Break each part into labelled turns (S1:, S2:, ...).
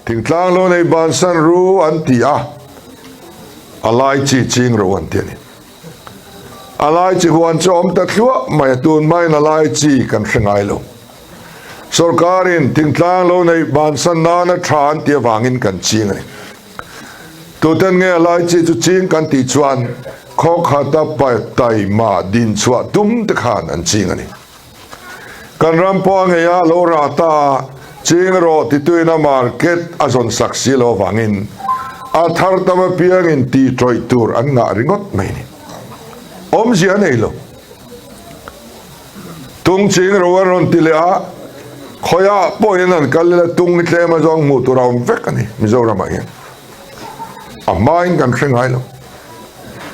S1: Thingtlang lo nei bansan ru an ti a, a lai chi ching ro an ti a ni. A lai chi huan chu a awm ta thluah mai a, tun hmain a lai chi kan hre ngai lo. Sorkarin thingtlang lo nei bansan nana tha an ti avangin kan ching a ni. Tuten nge a lai chi chu ching kan tih chuan khaw khata taima dinchhuah tum te khan an ching a ni. Kan ram pawh a ngei a, lo rah ta a, ching rawh tituin a market a zawn sak si lo avangin a thar tam apiangin tih tawih tur an ngah ringawt mai ni. Awmzia a nei lo. Tung ching ro an rawn ti leh a, khawiah pawhin an kal ila tung hi tlem a zawng hmuh tur a awm vek a ni Mizoramah hian. A hmain kan hre ngai lo.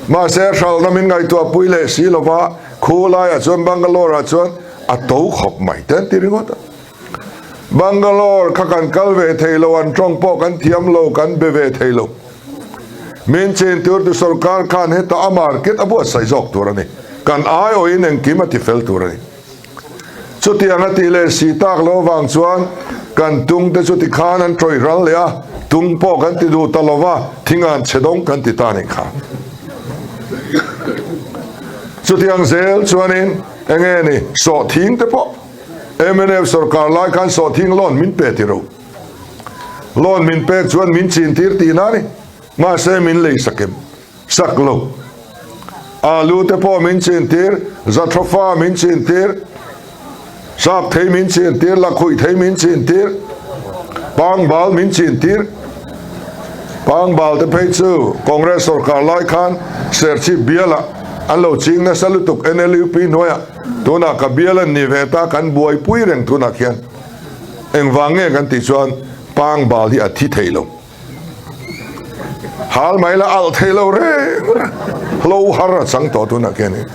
S1: Mahse hralhna min ngaihtuahpui leh si lova khu laiah chuan Bangalore ah chuan a to khawp mai te an ti ringawt a. Bangalore kha kan kal ve thei lo, an tawng pawh kan thiam lo, kan be ve thei lo. Min chin tur tu sorkar khan heta a market a buatsaih zawk tur a ni. Kan aiawhin engkim a ti fel tur a ni. Chutiang a tih leh si tak lo avang chuan kan tung te chu tikhan an tawih ral leh a, tung pawh kan ti duh ta lo va, thingan chhe dawng kan ti ta nih kha. Chutiang zel chuanin enge ni sawhthing te pawh mnf sorkar lai khan sawhthing loan min pe ti ro. Loan min pek chuan min chin tir tihna a ni. Mahse min lei sak em? Sak lo. Alu te pawh min chin tir, zathofa min chin tir, sap thei min chin tir, lakhuih thei min chin tir, pangbal min chin tir. Pangbal te phei chu Congress sorkar lai khan Serchhip bialah an lo ching nasa lutuk NLUP hnuaiah. Tunah ka bial an ni ve ta, kan buaipui reng tunah khian. Engvang nge kan tih chuan pangbal hi a thi thei lo. Hal mai la alh thei lo reng reng. Hlo har a chang tawh tunah khian in.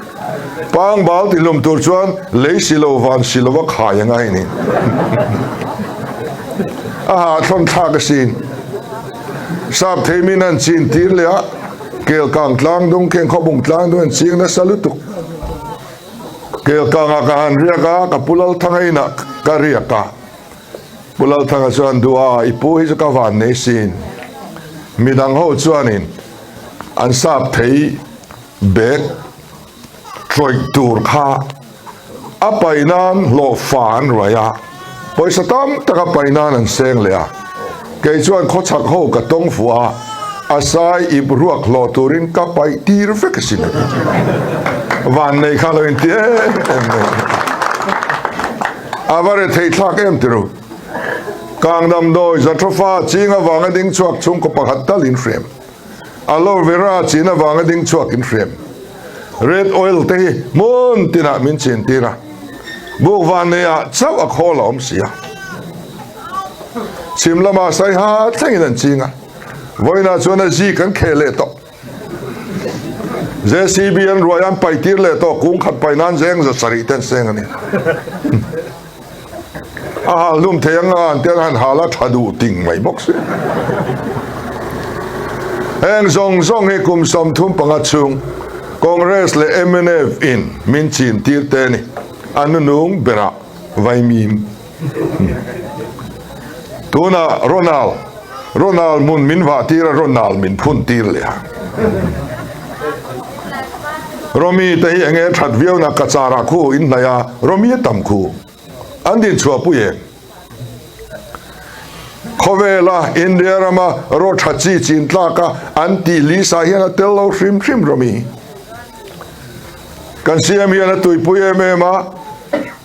S1: Pangbal ti hlum tur chuan lei si lo van si lova khai a ngai ni. A ha thlawn thlak asin. Sap thei min an chin tir leh a, Kelkang tlang dung kheng khawbung tlang dung an ching nasa lutuk. Kelkangah ka han riak a, ka pu Lalthanga inah ka riak a. Pu Lalthanga chuan duh a, i pu hi chu ka van nei sin. Midang ho chuanin an sap thei bag tawih tur kha a paih nan hlawh fa an ruai a, pawisa tam tak a paih nan an seng leh a. Kei chuan khawchhak ho ka tawng fuh a, a sai ip ruak hlawh turin ka paih tir vek asin a ti. Van nei kha lo inti em em mai. A va re theih thlak em ti ru. Kang damdawi Jatropha ching avanga ding chhuak chhungkaw pakhat tal in hrem. Aloe vera chin avanga ding chhuak in hrem. Red oil te hi hmun tinah min chin tir a. Buk van neiah chauh a khawl a awm si a. Chhim lamah saiha thlengin an ching a. Vawiinah chuan a zi kan kheh leh tawh. JCB an ruai an pai tir leh tawh kung khat pai nan zeng za sarih ten seng a ni. A hal hlum thei anga an te an han hal a tha duh ting mai bawk si. Heng zawng zawng hi kum 35 chhung Congress leh mnf in min chin tir te ni. A nunung berah vaimim. Tunah Ronald, Ronald hmun min vah tir a, Ronald min phun tir leh a. Romi te hi enge that viau na ka char ah khu in hnaih a, Romi a tam khu. An din chhuah pui em? Khawvela India rama ro tha chi chin tlak a an tih lisa hian a tel lo hrim hrim Romi. Kan CM hian a tuipui em em a.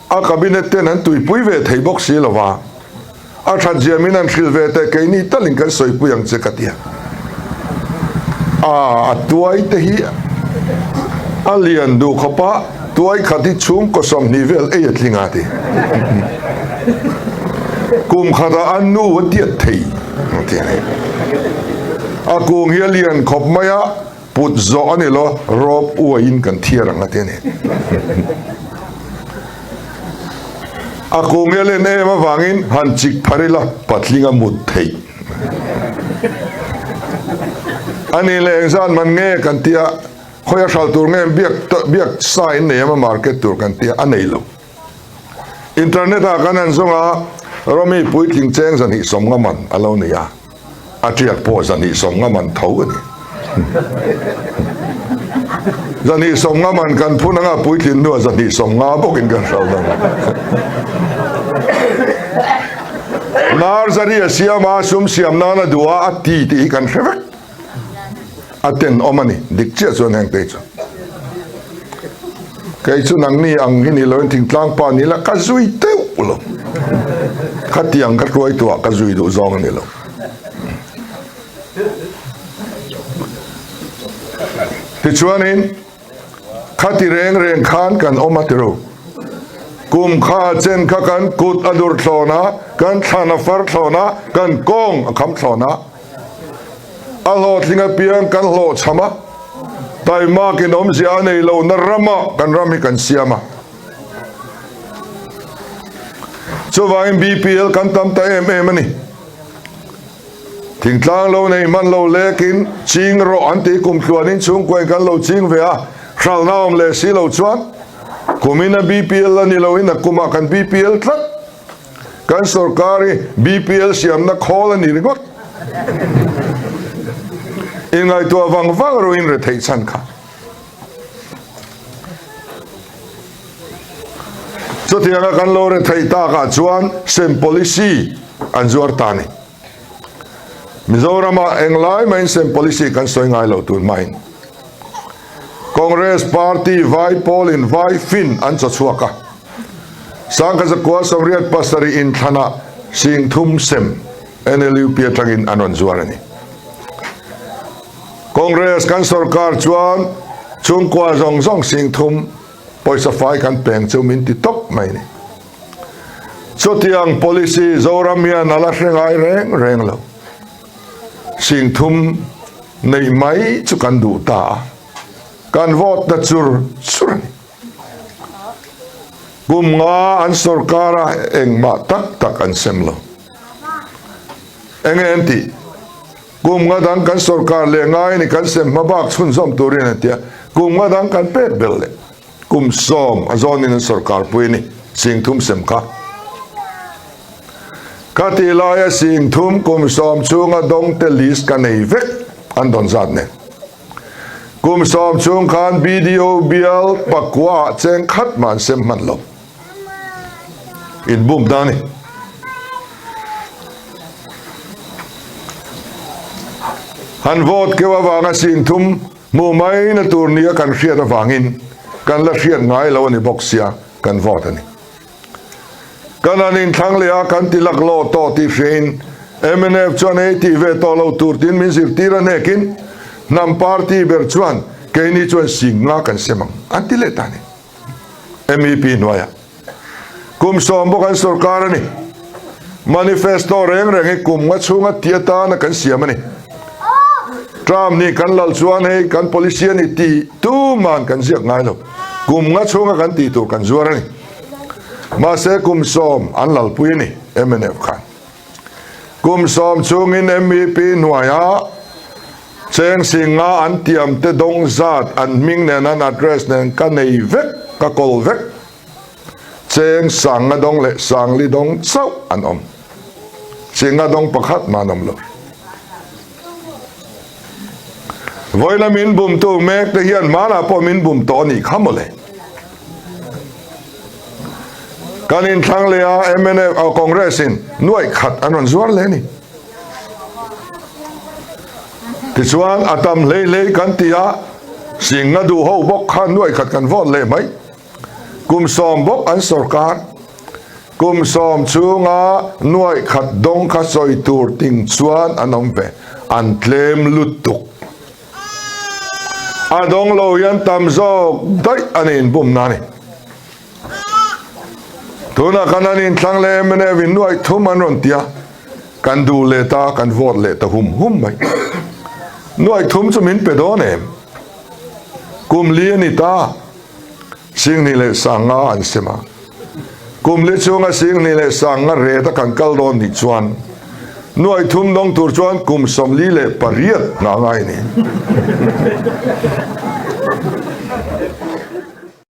S1: A cabinet ten an tuipui ve thei bawk si lova, a that zia min an hrilh ve teh keini talin kan sawipui ang che ka ti a. A a tuai te hi a lian duh khawp a, tuai khat hi chhungkaw 20 vel ei a tling a ti. Kum khatah a nu a diat thei a ti a ni. A kung hi a lian khawp mai a. Put zawh a ni lo, rawp uaiin kan thiar ang a ti a ni. A kung hi a len em avangin han chik phar ila patling a mut theih. A ni leh engzat man nge kan tia, khawi a hral tur nge biak biak sa in nei em a market tur kan tia, a nei lo. Internet ah kan han zawng a. Rawmi puitling cheng 250 man a lo ni a, a tiak pawh 250 man tho a ni. 250 man kan phun anga puitlin hnuah 250 bawkin kan hralh dang. Nursery a siam a, sum siam nan a duh a, a ti tih hi kan hre vek. A tenawm a ni, dik chiah chuan heng te chu. Kei chu nangni ang hi ni loin thingtlang pa ni la ka zui teuh lo. Khatiang ka hruai tuah ka zui duh zawng a ni lo. Tichuanin Khati reng reng khan kan awm a ti ru. Kum kha a chen kha kan kut a dur thlawn a, kan thlan a far thlawn a, kan kawng a kham thlawn a. A hlawhtling apiang kan hlawhchham a, taimakin awmzia a nei lohna ramah kan ram hi kan siam a. Chuvangin BPL kan tam ta em em a ni. Thingtlang lo nei hman lo lekin ching rawh an tih kum tluanin chhungkuain kan lo ching ve a, hralhna awm leh si lo chuan kumin a BPL a ni loin a kumah kan BPL tlat. Kan sorkar hi BPL siamna khawl a ni ringawt. Inngaihtuah vang vang ruin retheih chhan kha. Chutianga kan lo retheih takah chuan sem policy an zuar ta a ni. Mizoramah englai mahin sem policy kan sawi ngai lo tun hmain. Congress party vai pawlin vai fin an chaw chhuak a. Sangkazakua 87 inthlanah 30,000 sem NLUP atangin an rawn zuar a ni. Congress kan sorkar chuan chhungkua zawng zawng 30,000 pawisa fai kan peng chu min ti tawp mai a ni. Chutiang policy Zoram hian a la hre ngai reng reng lo. 30,000 neih mai chu kan duh ta a, kan vote ta chur chur a ni. Kum nga an sorkar a engmah tak tak an sem lo. Enge an tih? Kum nga dang kan sorkar leh ngai a ni kan sem hma bak chhunzawm turin an ti a, kum nga dang kan pek belh leh kum sawm a zawnin an sorkar pui a ni, 30,000 sem kha. Ka tih laia 30,000 kum sawm chhunga dawngte list ka nei vek an dawn zat nen. Kum sawm chhung khan BDO bial pakua ah cheng khat mah an sem hman lo. Inbum ta a ni. Han vote keuh avanga 30,000 hmuh mai na tur nia kan hriat avangin kan la hriat ngai lo a ni bawk sia kan vote a ni. Kan han inthlang leh a kan ti laklawh tawh tih hriain mnf chuan hei tih ve tawh lo tur tiin min zirtir a hnekin hnam party ber chuan keini chuan 50,000 kan sem ang an ti leh ta a ni. MEP hnuaiah kum sawm bawk an sorkar a ni. Manifesto reng reng hi kum nga chhunga ti atana kan siam a ni. Term nih kan lal chuan hei kan policy a ni tih tuman kan ziak ngai lo. Kum nga chhunga kan tih tur kan zuar a ni. Mahse kum sawm an lalpui a ni mnf khan. Kum sawm chhungin MEP hnuaiah cheng 50,000 an tiam te dawng zat an hming nen an address nen ka nei vek, ka kawl vek. Cheng 5,000 dawng leh 4,000 dawng chauh an awm. 50,000 dawng pakhat mah an awm lo. Vawiina min bumtu mek te hian hmanah pawh min bum tawh a nih kha mawle. Kan inthlang leh a mnf oh Congress in nuaih khat an rawn zuar leh a ni. Tichuan a tam hlei hlei kan ti a, 50,000 duh ho bawk khan nuaih khat kan vote leh mai. Kum sawm bawk an sorkar. Kum sawm chhunga nuaih khat dawng kha sawi tur ting chuan an awm ve. An tlem lutuk. A dawng lo hian tam zawk daih a ni inbumna a ni. Tunah kan an inthlang leh mnf in nuaih thum an rawn ti a, kan duh leh ta, kan vote leh ta hum hum mai. Nuaih thum chu min pe dawn em? Kum li a ni ta. 25,000 an sem a. Kum li chhunga 25,000 ret a kan kal dawn nih chuan nuaih thum dawng tur chuan kum 48 hna ngai a ni.